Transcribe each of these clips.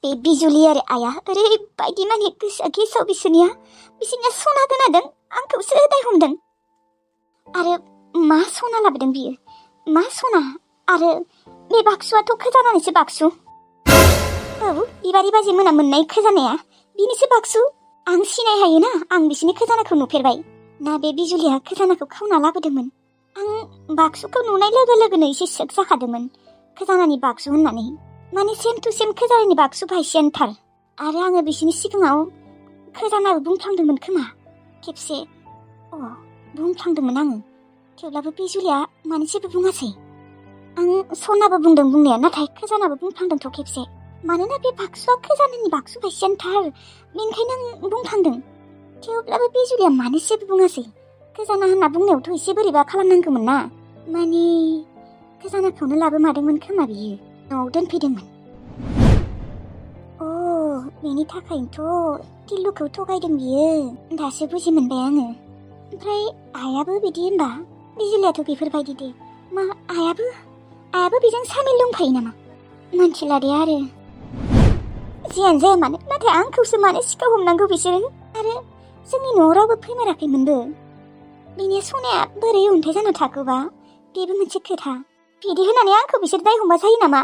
बे बिजुलि आरो आइया ओरैबायदि माने गोसोआ गेसाव बिसोरनिया सना गोनादों आंखौसो दाय हमदों। आरो मा सना लाबोदों बियो? मा सना? आरो बे बाक्सुआथ' खजानानिसो बाक्सु। औ बिबारि बाजै मोना मोननाय खजानाया बिनिसो बाक्सु। आं सिनाय हायोना, आं बिसिनि खजानाखौ नुफेरबाय। ना बे बिजुलिया खजानाखौ खावना लाबोदोंमोन? आं बाक्सुखौ नुनाय लोगो लोगोनो एसे शक जाखादोंमोन खजानानि बाक्सु होननानै। माने सेम टु सेम खजानानि बाक्सु बायसियानोथार। आरो आङो बिसिनि सिगाङाव खजानाबो बुंफ्लांदोंमोन खोमा खेबसे। बुंफ्लांदोंमोन आङो। थेवब्लाबो बिजुलिया मानो जेबो बुङासै। आं सनाबो बुंदों बुंनाया, नाथाय खजानाबो बुंफ्लांदोंथ' खेबसे। मानोना बे बाक्सुआ खजानानि बाक्सु बायसियानोथार, बेनिखायनो आं बुंफ्लांदों। थेवब्लाबो बिजुलिया मानो जेबो बुङासै? खजाना होनना बुंनायावथ' एसे बोरैबा खालामनांगौमोन ना। माने खजानाखौनो लाबोमादोंमोन खोमा बियो, न'आव दोनफैदोंमोन। बेनि थाखायनोथ' टिल्लुखौ थगायदों बियो। दासो बुजि मोनबाय आङो। ओमफ्राय आइयाबो बिदि होनबा? बिजुलियाथ' बेफोरबायदि दे। मा आइयाबो बेजों सामिल दंफायो नामा? मोनथिला दे आरो। जियानो जाया मानो, नाथाय आंखौसो मानो सिखाव हमनांगौ बिसोरो? आरो जोंनि न'आव रावबो फैमाराखैमोनबो। बिनि सनाया बोरै अन्थाइ जाना थाखोबा? बेबो मोनसे खोथा। बिदि होननानै आंखौ बिसोर दाय हमबा जायो नामा?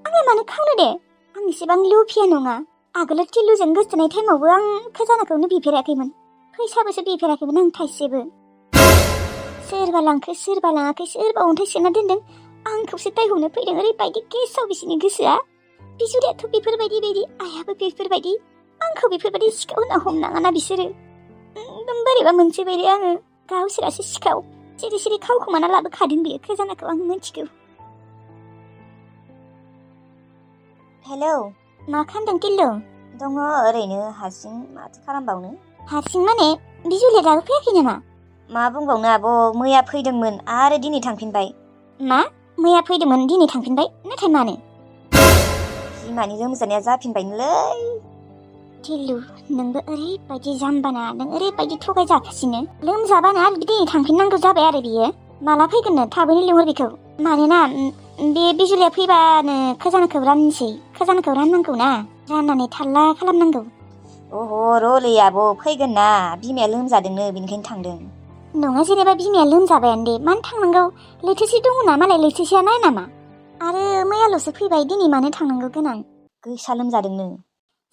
आंलाय मानो खावनो दे? आं एसेबां लुफिया नङा। आगोलाव टिल्लुजों गोसथोनाय टाइमावबो आं खजानाखौनो बिफेराखैमोन। फैसाबोसो बिफेराखैमोन आं थाइसेबो। सोरबा लांखो सोरबा लाङाखै, सोरबा अन्थाइ सोना दोनदों, आंखौसो दाय हमनो फैदों। ओरैबायदि गेसाव बिसिनि गोसोआ। बिजुलियाथ' बेफोरबायदि आइयाबो बेफोरबायदि। आंखौ बेफोरबायदि सिखाव होनना हमनाङाना बिसोरो। एकदम बोरैबा मोनसेबायदि आङो। गावसोरासो सिखाव। सिरि सिरि खावखोमाना लाबोखादों बियो खजानाखौ, आं मिथिगौ। हेलौ, मा खालामदों टिल्लु? दङ ओरैनो हारसिं, माथो खालामबावनो। हारसिं माने बिजुलिया दाबो फैयाखै नामा? मा बुंबावनो आब', मैया फैदोंमोन आरो दिनै थांफिनबाय। मा? मैया फैदोंमोन दिनै थांफिनबाय? नाथाय मानो? बिमानि लोमजानाया जाफिनबायनोलै। टिल्लु, नोंबो ओरैबायदि जाम्बाना, नों ओरैबायदि थगायजागासिनो। लोमजाबानो आरो दिनै थांफिननांगौ जाबाय आरो बियो। माला फैगोननो? थाबैनो लिंहर बेखौ। मानोना बे बिजुलिया फैबानो खजानाखौ राननोसै। खजानाखौ राननांगौ ना, राननानै थाल्ला खालामनांगौ। रलै आब', फैगोन ना, बिमाया लोमजादोंनो बेनिखायनो थांदों। नङा, जेनेबा बिमाया लोमजाबायानो दे, मानो थांनांगौ? लैथोसि दङ ना मालाय, लैथोसिया नाय नामा? आरो मैयाल'सो फैबाय, दिनै मानो थांनांगौ गोनां? गोसा लोमजादोंनो।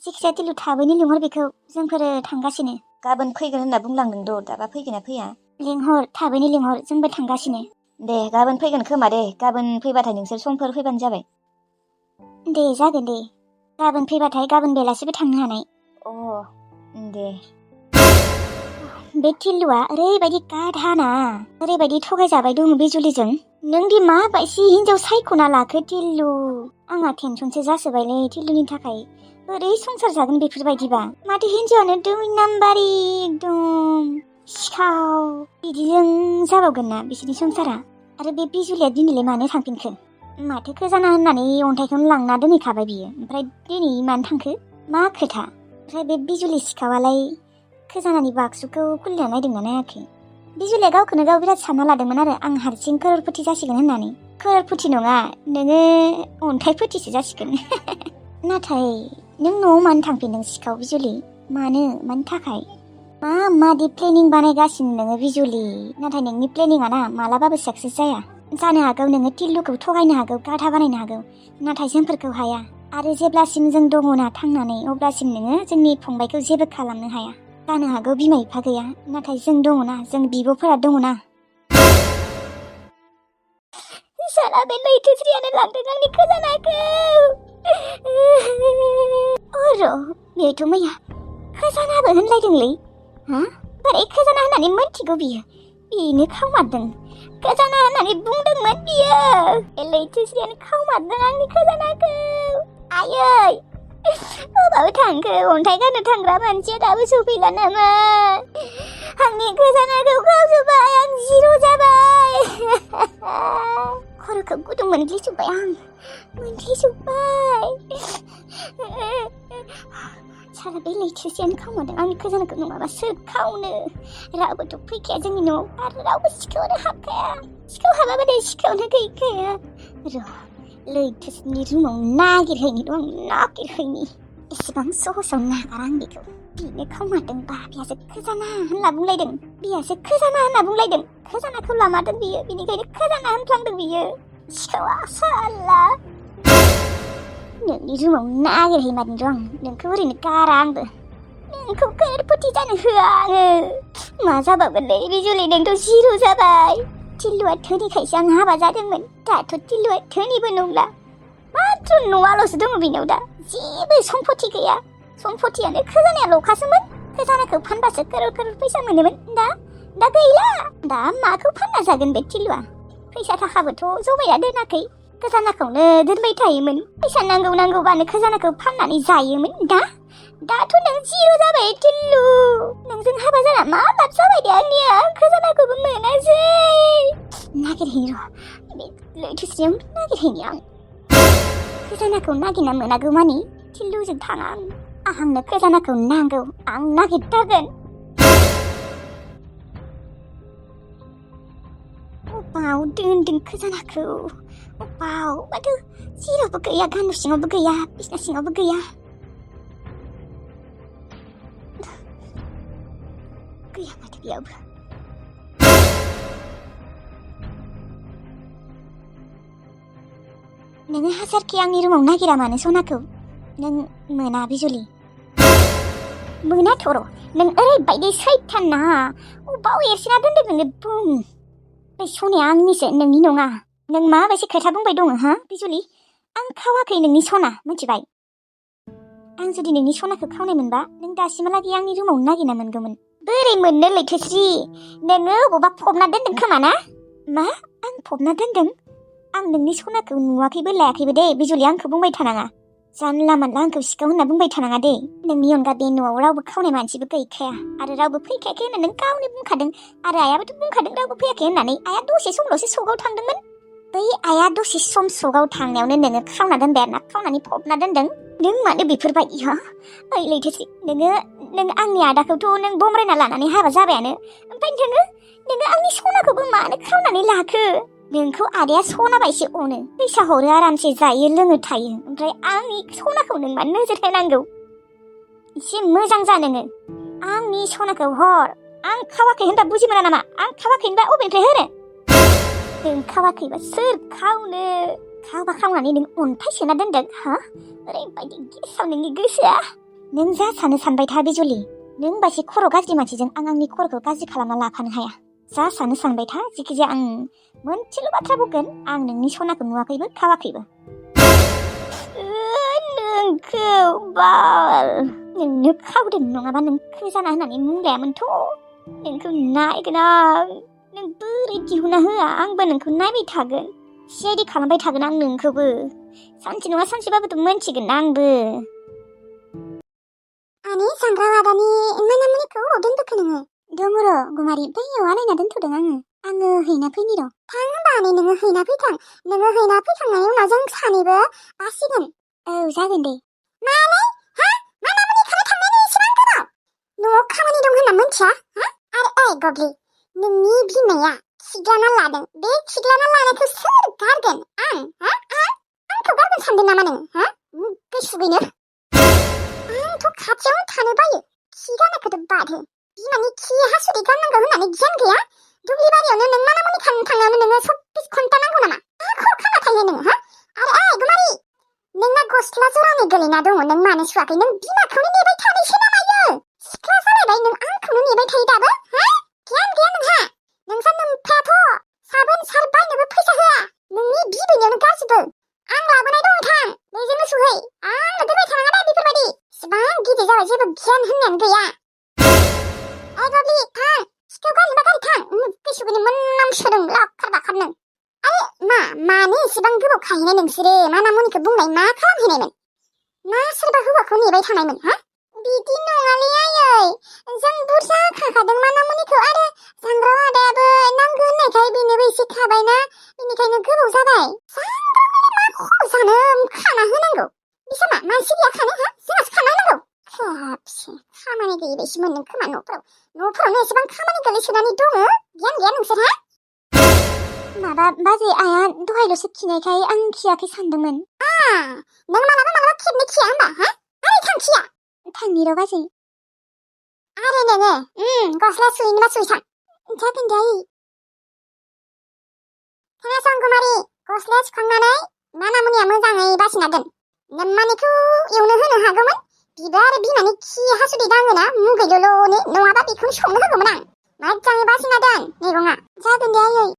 जिखिजाया टिल्लु, थाबैनो लिंहर बेखौ, जोंफोरो थांगासिनो। गाबोन फैगोन होनना बुंलांदों, दाबा फैगोन ना फैया? लिंहर, थाबैनो लिंहर, जोंबो थांगासिनो। दे, गाबोन फैगोन खोमा दे। गाबोन फैबाथाय नोंसोर समफोर फैबानो जाबाय। दे, जागोन दे। गाबोन फैबाथाय गाबोन बेलासिबो थांनो हानाय। दे। बे टिल्लुआ ओरैबायदि गाधाना, ओरैबायदि थगायजाबाय दङ बिजुलिजों। नों दि माबायदि हिनजाव सायख'ना लाखो टिल्लु। आंहा टेनसनसो जासोबायलै टिल्लुनि थाखाय। बोरै संसार जागोन बेफोरबायदिबा? माथो हिनजावानो 2 नाम्बारि एकदम सिखाव। बिदिजों जाबावगोन ना बिसोरनि संसारा? आरो बे बिजुलिया दिनैलाय मानो थांफिनखो? माथो खजाना होननानै अन्थाइखौनो लांना दोनहैखाबाय बियो। ओमफ्राय दिनै मानो थांखो? मा खोथा? ओमफ्राय बे बिजुलि सिखावालाय खजानानि बाक्सुखौ खुलिना नायदोंना नायाखै? बिजुलिया गावखौनो गाव बिराद सानना लादोंमोन आरो आं हारसिं करोरपति जासिगोन होननानै। करोरपति नङा, नोङो अन्थाइपतिसो जासिगोन। नाथाय नों न'आव मानो थांफिनदों सिखाव बिजुलि? मानि थाखाय? मादि प्लेनिं बानायगासिनो नोङो बिजुलि? नाथाय नोंनि प्लेनिङा ना मालाबाबो साक्सेस जाया। जानो हागौ नोङो टिल्लुखौ थगायनो हागौ, गाधा बानायनो हागौ, नाथाय जोंफोरखौ हाया। आरो जेब्लासिम जों दङना थांनानै, अब्लासिम नोङो जोंनि फंबायखौ जेबो खालामनो हाया। जानो हागौ बिमा बिफा गैया, नाथाय जों दङना, जों बिब'फोरा दङना। साला बे लैथोस्रियानो लांदों आंनि खजानाखौ। बेथ' मैया खजानाबो होनलायदोंलै। बोरै खजाना होननानै मोनथिगौ बियो? बेनो खावमारदों। खजाना होननानै बुंदोंमोन बियो। बे लैथोस्रियानो खावमारदों आंनि खजानाखौ। आयै, बबाव थांखो? अन्थाइ गारनो थांग्रा मानसिया दाबो सफैला नामा? आंनि खजानाखौ खावजोब्बाय, आं जिर' जाबाय। खर'खौ गुदुं मोनग्लिजोब्बाय आं, मोनग्लिजोब्बाय। साला बे लैथोसेयानो खावमारदों आंनि खजानाखौ, नङाबा सोर खावनो? रावबोथ' फैखाया जोंनि न'आव, आरो रावबो सिखावनो हाबखाया। सिखाव हाबाबाथाय सिखावनो गैखाया। र' लैथोसेनि रुमाव नागिरहैनि। एसेबां सहसाव नागारा आं बेखौ बिनो खावमारदोंबा बिहासो खोजाना होनना बुंलायदों बिहासो खोजाना होनना बुंलायदों खोजानाखौ लामादों बियो बिनिखायनो खोजाना होनफ्लांदों बियो सिखावा साला नोंनि रुमाव नागिरहैमारदों र' आं नोंखौ ओरैनो गारा आंबो नोंखौ गोरफोथि जानो होआ आङो मा जाबावगोनलै बिजुलि नोंथ' जिर' जाबाय टिल्लुआ धोनिखायसो आं हाबा जादोंमोन दाथ' टिल्लुआ धोनिबो नंला माथ्र न'आल'सो दङ बिनाव दा जेबो सम्पति गैया सम्पतियानो खोजानायाल'खासोमोन खोजानाखौ फानबासो करोड़ करोड़ फैसा मोनोमोन दा गैला दा माखौ फानना जागोन बे टिल्लुआ फैसा थाखाबोथ' जमायना दोनाखै खोजानाखौनो दोनबाय थायोमोन फैसा नांगौबानो खोजानाखौ फाननानै जायोमोन दाथ' नों जिर' जाबाय टिल्लु नोंजों हाबा जाना मा लाब जाबाय दे आंनिया खोजानाखौबो मोनासै नागिरहैनो र' बे लैथोस्रियाव नागिरहैनि आं खोजानाखौ नागिरना मोनागौ मानि टिल्लुजों थाङा आंनो खोजानाखौ नांगौ आं नागिरथारगोन अबाव दोनदों खोजानाखौ अबाव माथो जेरावबो गैया गानु सिङावबो गैया बिसना सिङावबो गैया गैया माथो बेयावबो नोङो हाजारखि आंनि रुमाव नागिरा मानो सनाखौ नों मोना बिजुलि मोनाथ' र' नों ओरैबायदि सैथान ना अबाव एरसिना दोनदों नोङो बुं बे सनाया आंनिसो नोंनि नङा नों माबायदि खोथा बुंबाय दङ हा बिजुलि आं खावाखै नोंनि सना मिथिबाय आं जुदि नोंनि सनाखौ खावनाय मोनबा नों दासिमहालागै आंनि रुमाव नागिरना मोनगौमोन बोरै मोननो लैथोस्रि नोङो बबावबा फबना दोनदों खोमा ना मा आं फबना दोनदों आं नोंनि सनाखौ नुवाखैबो लायाखैबो दे बिजुलि आंखौ बुंबाय थानाङा जानला मानला आंखौ सिखाव होनना बुंबाय थानाङा दे नोंनि अनगा बे न'आव रावबो खावनाय मानसिबो गैखाया आरो रावबो फैखायाखै होनना नों गावनो बुंखादों आरो आइयाबोथ' बुंखादों रावबो फैयाखै होननानै आइया दसे समल'सो सगाव थांदोंमोन बै आइया दसे सम सगाव थांनायावनो नोङो खावना दोनबाय आरोना खावनानै फबना दोनदों नों मानो बेफोरबायदि हा ओइ लैथोस्रि नों आंनि आदाखौथ' नों बमरायना लानानै हाबा जाबायानो ओमफ्राय नोङो आंनि सनाखौबो मानो खावनानै लाखो नोंखौ आदाया सनाबायसो अनो फैसा हरो आरामसे जायो लोङो थायो ओमफ्राय आंनि सनाखौ नों मानो नोजोर होनांगौ एसे मोजां जा नोङो आंनि सनाखौ हर आं खावाखै होनबा बुजि मोना नामा आं खावाखै होनबा अबेनिफ्राय होनो नों खावाखैबा सोर खावनो खावबा खावनानै नों अन्थाइ सोना दोनदों हा ओरैबायदि गेसाव नोंनि गोसोआ नों जा सानो सानबाय था बिजुलि नों बायदि खर' गाज्रि मानसिजों आं आंनि खर'खौ गाज्रि खालामना लाफानो हाया जा सानो सानबाय था जिखिजाया आं मोनसेल' बाथ्रा बुंगोन आं नोंनि सनाखौ नुवाखैबो खावाखैबो नोंखौ बाल नोंनो खावदों नङाबा नों खोजाना होननानै मुंगायामोनथ' नोंखौ नायगोन आं नों बोरै दिहुना होआ आंबो नोंखौ नायबाय थागोन सिआइडि खालामबाय थागोन आं नोंखौबो सानसे नङा सानसेबाबोथ' मोनथिगोन आंबो आनि सांग्रा आदानि मोनामुनिखौ अबाव दोनबोखो नोङो दङ र' गुमारि बैयाव आलायना दोनथ'दों आङो हैना फैनि र' थां होनबा नोङो हैना फैखां नोङो हैना फैखांनायनि उनाव जों सानैबो बासिगोन औ जागोन दे मालै हा मोनामुनि खानो थांनायनि एसेबां गोबाव न'आव खामानि दं होनना मोनथिया हा आरो ओइ गग्लि नोंनि बिमाया खिगाना लादों बे खिगाना लानायखौ सोर गारगोन आं हा आंखौ गारगोन सानदों नामा नों हा गोसुगैनो आंथ' खाथियावनो थानो बायो खिगानायखौथ' बादहो बिमानि खि हासुदै गारनांगौ होननानै गियान गैया दुब्लि बारियावनो नों मोनामुनि खानो थांनायावनो नोङो 24 घन्टा नांगौ नामा खर खामा थायो नोङो हा आरो ओइ गुमारि नोंना गस्ला जरानै गोलैना दङ नों मानो सुवाखै नों बिमाखौनो नेबाय थानायसो नामायो सिख्ला जालायबाय नों आंखौनो नेबाय थायो दाबो हा गियान गैया नोंहा नोंसा नोमफायाथ' साबोन सार बायनोबो फैसा होआ नोंनि बिबैनियावनो गारजोबो आं लाबोनाय दङ थां बेजोंनो सुहै आंनो दोनबाय थानाङा दा बेफोरबायदि इसिबां गिदिर जाबाय जेबो गियान होननायानो गैया ओइ गग्लि थां सिखाव गारिबा गारि थां गोसुगैनो मोनामसोदों लाखार बाखारनो आरो मानो इसेबां गोबाव खाहैनाय नोंसोरो मानामुनिखौ बुंनाय मा खालामहैनायमोन ना सोरबा हौवाखौ नेबाय थानायमोन हा बिदि नङालै आयै जों बुरजा खाखादों मानामुनिखौ आरो सांग्राव आदायाबो नांगौ होननायखाय बेनोबो एसे खाबायना बेनिखायनो गोबाव जाबाय सांग्रावनो मा खबर जानो खाना होनांगौ बिसा मा मानसि गैया खानो हा जोंहासो खाना होनांगौ खेबसे खामानि गैयि बायदि मोनदों खोमा न'फोरावनो एसेबां खामानि गोलैसोनानै दङ गियान गैया नोंसोरहा माबा बाजै आइया दहायल'सो खिनायखाय आं खियाखै सानदोंमोन नों मालाबा खेबनै खिया होमबा हा आरो थांखि थांनि र' बाजै आरो नोङो गस्ला सुहैनोबा सुहैसां जागोन दे आयै खोनासं गुमारि गस्लाया सुखांनानै मानामुनिया मोजाङै बासिना दोन नोम्मानिखौ एवनो होनो हागौमोन बिबो आरो बिमानि खि हासुदै दाङोना मुगैल'ल'नो नङाबा बेखौनो संनो होगौमोन आं मोजाङै बासिना दोन मैगङा जागोन दे आयै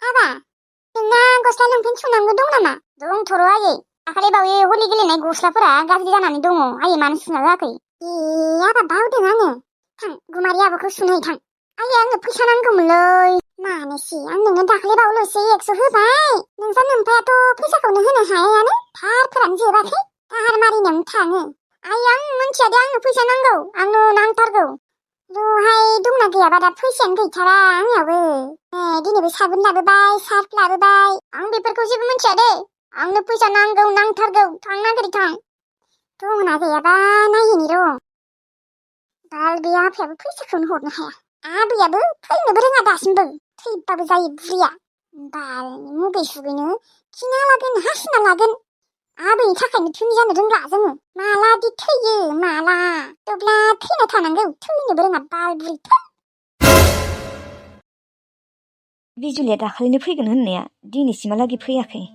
आबा नोंना गस्ला लंपेन्ट सुनांगौ दं नामा दंथ'र' आयै दाखालि बावै हलि गेलेनाय गस्लाफोरा गाज्रि जानानै दङ आयै मानो सुना होआखै आबा बावदों आङो थां गुमारि आब'खौ सुनै थां आयै आंनो फैसा नांगौमोनलै मानोसि आं नोंनो दाखालि बावल'सो 100 होबाय नोंसा नोम्फायाथ' फैसाखौनो होनो हायानो थारफोरानो जोबाखै दाहार मारिनायावनो थाङो आयै आं मिन्थिया दे आंनो फैसा नांगौ आंनो नांथारगौ रहाय दंना गैयाबा दा फैसायानो गैथारा आंनियावबो दिनैबो साबोन लाबोबाय सार्फ लाबोबाय आं बेफोरखौ जेबो मिन्थिया दे आंनो फैसा नांगौ नांथारगौ थां नागिरै थां दंना गैयाबा नायहैनि र' बाल बे आफायाबो फैसाखौनो हरनो हाया आबैयाबो फैनोबो रोङा दासिमबो थैबाबो जायो बुरिया बाल मुगै सुगैनो खिना लागोन हासुना लागोन आबैनि थाखायनो धोनि जानो रोंला जोङो मालादि थैयो माला थेवब्ला थैना थानांगौ थैनोबो रोङा बाल बुरि बिजुलिया दाखालिनो फैगोन होननाया दिनैसिमहालागै फैयाखै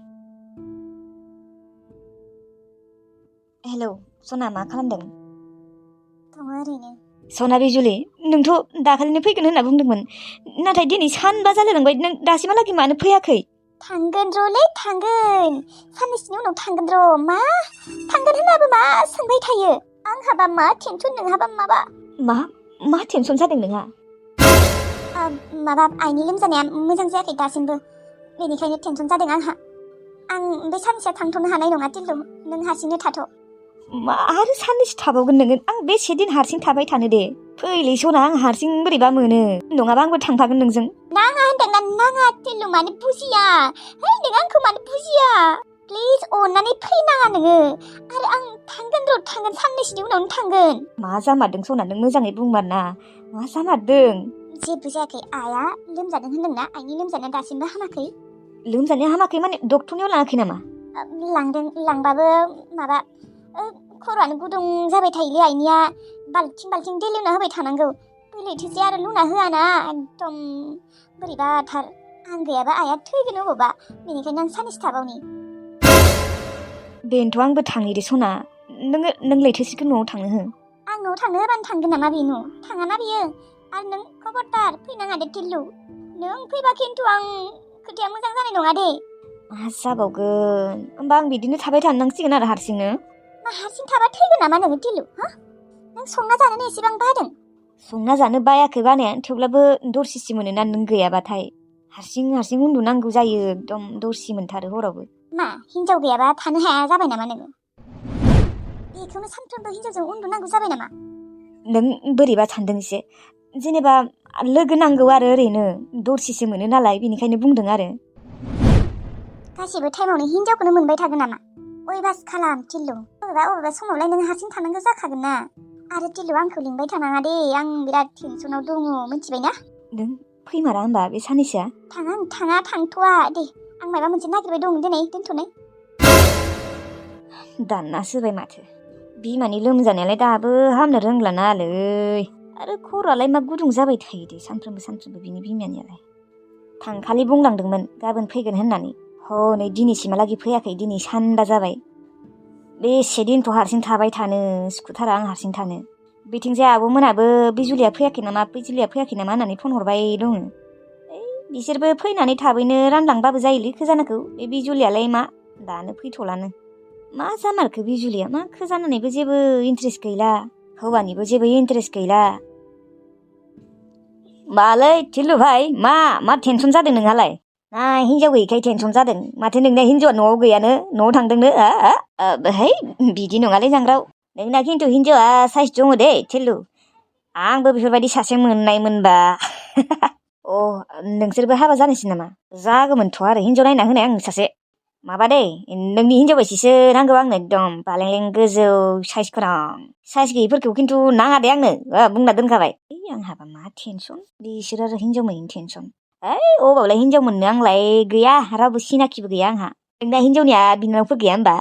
हेलौ सना मा खालामदों दङ ओरैनो सना बिजुलि नोंथ' दाखालिनो फैगोन होनना बुंदोंमोन नाथाय दिनै सानबा जालायलांबाय नों दासिमहालागै मानो फैयाखै थांगोन र'लै थांगोन साननैसोनि उनाव थांगोन र' मा थांगोन होननाबो मा सोंबाय थायो आंहाबा मा टेनसन नोंहाबा माबा मा टेनसन जादों नोंहा माबा आइनि लोमजानाया मोजां जायाखै दासिमबो बेनिखायनो टेनसन जादों आंहा आं बे साननैसोआ थांथ'नो हानाय नङा टिल्लु नों हारसिंनो थाथ' मा आरो साननैसो थाबावगोन नोङो आं बेसे दिन हारसिं थाबाय थानो दे फैलै सना आं हारसिं बोरैबा मोनो नङाबा आंबो थांफागोन नोंजों नाङा होनदोंना नाङा टिल्लु मानो बुजिया है नों आंखौ मानो बुजिया प्लिज अननानै फैनाङा नोङो आरो आं थांगोन र' थांगोन साननैसोनि उनावनो थांगोन मा जामारदों सना नों मोजाङै बुंमार ना मा जामारदों जेबो जायाखै आइया लोमजादों होनदोंना आइनि लोमजानाया दासिमबो हामाखै लोमजानाया हामाखै माने डक्टरनियाव लाङाखै नामा लांदों लांबाबो माबा खर'आनो गुदुं जाबाय थायोलै आइनिया बाल्थिं दै लुना होबाय थानांगौ दै लैथोसे आरो लुना होआना एकदम बोरैबाथार आं गैयाबा आइया थैगोन अबावबा बेनिखायनो आं साननैसो थाबावनि बेनोथ' आंबो थाङो दे सना नों लैथोसेखौ न'आव थांनो हो आं न'आव थांनो होबानो थांगोन नामा बे न' थाङाना बियो आरो नों खबरदार फैनाङा दे टिल्लु नों फैबा खिन्थु आं खोथाया मोजां जानाय नङा दे मा जाबावगोन होमबा आं बिदिनो थाबाय थानांसिगोन आरो हारसिंनो मा हारसिं थाबा थैगोन नामा नोङो टिल्लु नों संना जानोनो एसेबां बादों संना जानो बायाखै बानाया थेवब्लाबो दरसिसि मोनोना नों गैयाबाथाय हारसिं उन्दुनांगौ जायो एकदम दरसि मोनथारो हरावबो मा हिनजाव गैयाबा थानो हाया जाबाय नामा नोङो बेखौनो सानफ्रोमबो हिनजावजों उन्दुनांगौ जाबाय नामा नों बोरैबा सानदों एसे जेनेबा लोगो नांगौ आरो ओरैनो दरसिसो मोनो नालाय बेनिखायनो बुंदों आरो गासिबो टाइमावनो हिनजावखौनो मोनबाय थागोन नामा अयबास खालाम टिल्लु अबेबा समावलाय नों हारसिं थानांगौ जाखागोन ना आरो टिल्लु आंखौ लिंबाय थानाङा दे आं बिराद टेनसनाव दङ मिथिबायना नों फैमारा होमबा बे साननैसोआ थाङा थांथ'वा दे आं माबा मोनसे नागिरबाय दं दिनै दोनथ'नाय दाननासो होबाय माथो बिमानि लोमजानायालाय दाबो हामनो रोंलानालै आरो खर'आलाय मा गुदुं जाबाय थायो दे सानफ्रोमबो बिनि बिमानियालाय थांखालि बुंलांदोंमोन गाबोन फैगोन होननानै हनै दिनैसिमहालागै फैयाखै दिनै सानबा जाबाय बेसे दिनथ' हारसिं थाबाय थानो सुखुथारा आं हारसिं थानो बिथिंजाय आब'मोनाबो बिजुलिया फैयाखै नामा होननानै फन हरबाय दङ बिसोरबो फैनानै थाबैनो रानलांबाबो जायोलै खोजानाखौ बे बिजुलियालाय मा दानो फैथ'लानो मा जामारखो बिजुलिया मा खोजानानैबो जेबो इन्ट्रेस्ट गैला हौवानिबो जेबो इन्ट्रेस्ट गैला मालै टिल्लु भाइ मा टेनसन जादों नोंहालाय हिनजाव गैयैखाय टेनसन जादों माथो नोंना हिनजावा न'आव गैयानो न'आव थांदोंनो है बिदि नङालै जांग्राव नोंना खिन्थु हिनजावा साइस दङ दे टिल्लु आंबो बेफोरबायदि सासे मोननायमोनबा नोंसोरबो हाबा जानोसै नामा जागौमोनथ' आरो हिनजाव नायना होनाय आं सासे माबा दे नोंनि हिनजाव बायदिसो नांगौ आंनो एकदम बालें गोजौ साइस गोनां साइस गैयिफोरखौ खिन्थु नाङा दे आंनो बुंना दोनखाबाय आंहाबा मा टेनसन बिसोर आरो हिनजाव मोनैनि टेनसन अबावलाय हिनजाव मोननो आंलाय गैया रावबो सिनाखिबो गैया आंहा नोंना हिनजावनिया बिनानावफोर गैया होमबा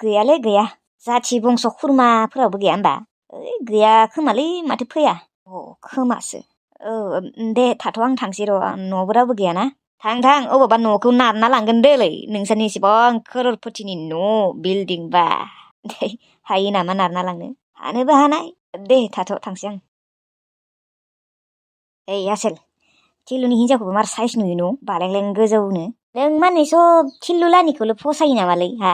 गैयालै गैया। जाथि बंस' खुरमाफोरावबो गैया होमबा? गैया खोमालै माथो फैया। खोमासो। दे थाथ' आं थांसै र' न'आवबो रावबो गैयाना। थां अबावबा न'खौ नारना लांगोन दैलै नोंसोरनि इसेबां खर'रपतिनि न' बिल्डिं बा। हायो नामा नारना लांनो? हानोबो हानाय। दे थाथ' थांसै आं। आसोल थिलुनि हिनजावखौबो मार साइस नुयो न' बालें लें गोजौनो। नों माने सब थिलु लानिखौल' फसायो नामालै हा?